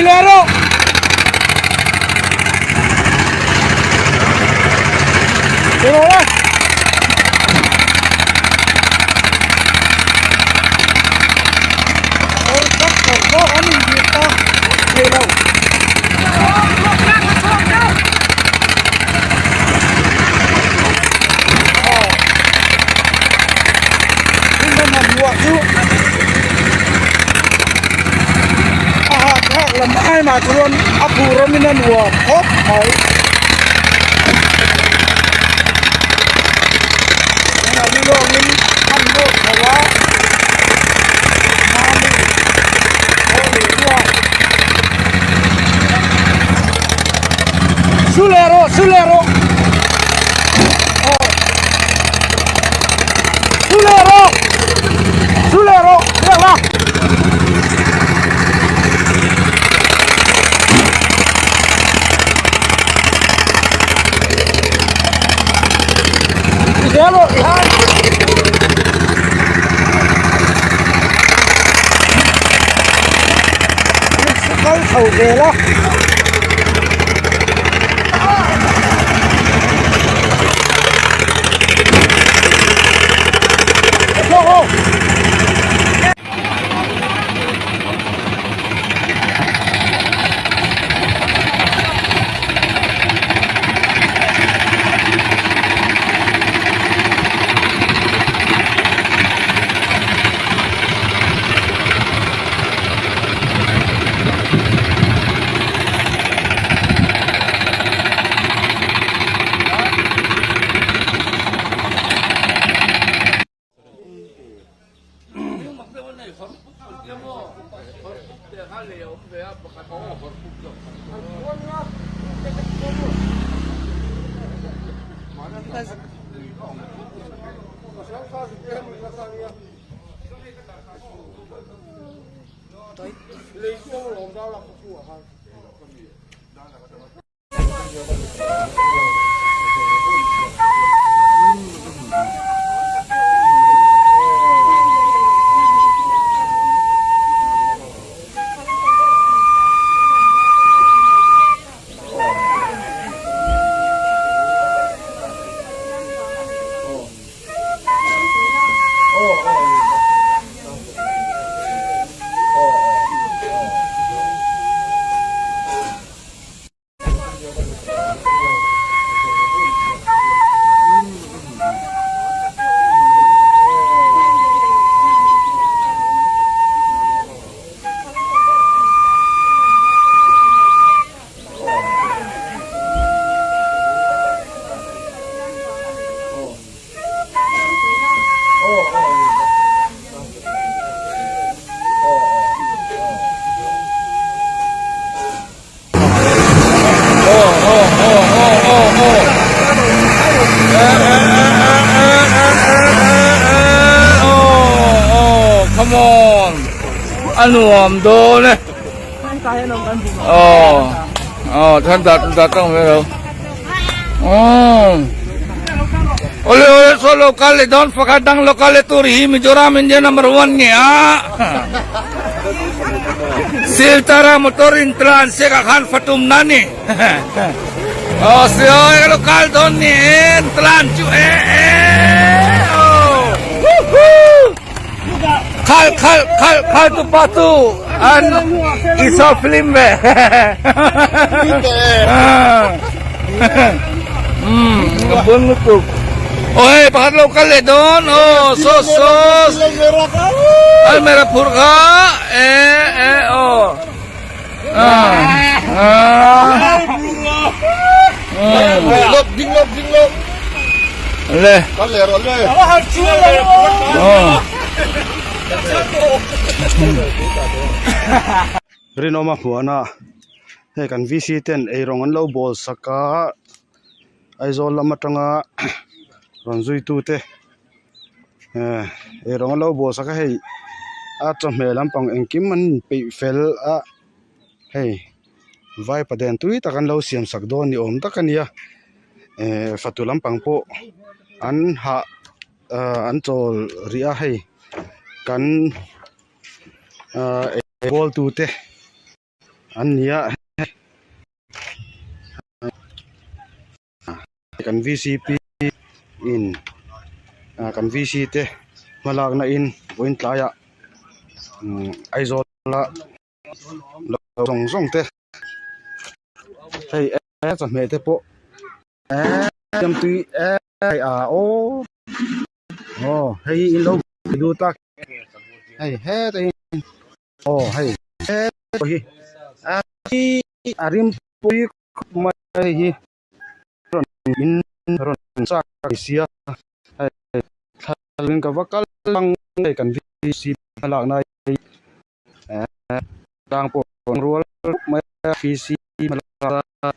Ti leh rawh. Ti rawh le. Lam ai mah chuan a phur awmin a nuam khawp mai. Tunah ni lawngin an nawr chho a, mami pawh leh ruai. Su leh rawh, su leh rawh. Aw. Su leh rawh, su leh rawh, riak la. Kal chho zel a. Come on a nuam dawn e aw aw than dat dat tang ve lo ole ole so local le don fakhat dang local le tur hi Mizoram India number 1 nge a Siltara motor in tlan se ka khan fatum na ni oh sio e local don ni en tlan chu e e oh khal khal khal khal tu pa tu an iso film ve um bun lutuk oi pakhat lo kal leh dawn aw so so almera phur kha e e aw le Rinawma hmuahna hei kan VC ten eirawng an lo bawl sak a Aizawl lam atanga rawn zui tu te eh eirawng an lo bawl sak a hei a chawhmeh lampang engkim an inpeih fel a hei vaipa den tui tak an lo siam sak dawn ni awm tak a nia eh fatu lampang pawh an hah ah an chawl rih a hei kan ah bawl tu te. an ni a kan vcp in ah kan vc te hmalakna in vawiin tlaiah umm Aizawl a lo zawng zawng te hei e chawhmeh te pawh eee siamtui eee ah aw aw hei hi in lo lut a hei hetah hi aw hei he hi a rim pui khawp mai hei hi rawn in rawn chak a ni sia hei thla in ka va kal ang hei kan vc hmalakna hi ehh tlang pawh a rual mai a vc hmalakna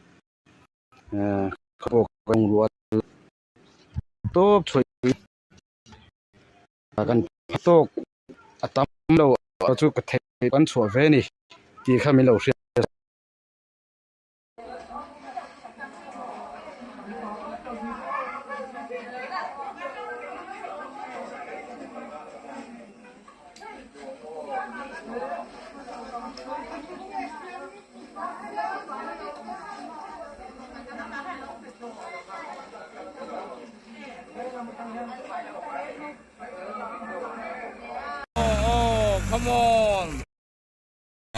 ehh pawh kan rual tawp chhuih kan tawk a tam lo chu ka theih kan chhuah ve a ni tih kha min lo hriat. Oh, come on.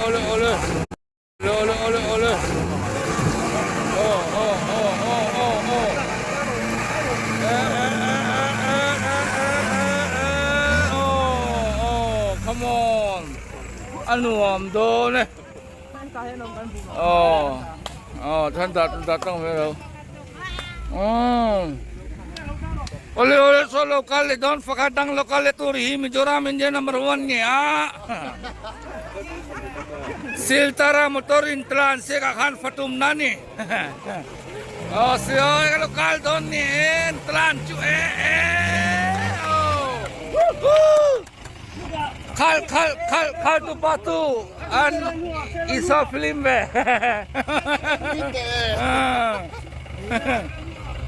Ole, ole. Ole, ole, ole. Oh, oh, oh, oh, oh, oh. Eh, eh, eh, eh, eh, eh, eh, eh, oh, oh, come on. A nuam dawn e. Oh, oh, than dat dat tang ve lo. Oh. Ole ole so local le don fakhat dang local le tur hi Mizoram India number 1 nge a. Siltara motor in tlan se ka khan fatum na ni. Oh sio ka local don ni en tlan chu e e. Oh. Khal khal khal khal tu pa tu an iso film ve.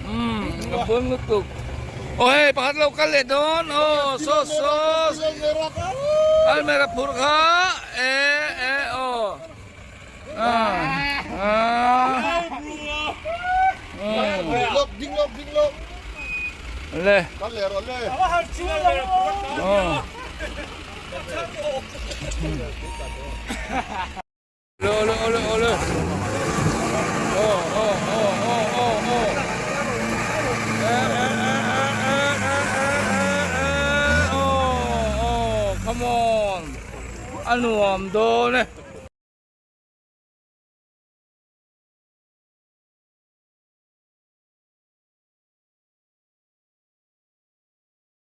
Hmm, bon lutuk. Oh hei pakhat lo kal leh dawn. Oh so so. Almera phur kha e e oh. Ah. Ah. Ding lawk ding lawk. Le. Kal leh rawh le. Oh. Ole ole ole. Oh oh oh oh oh oh. Eh eh eh eh eh eh eh eh. Oh oh come on. A nuam dawn e.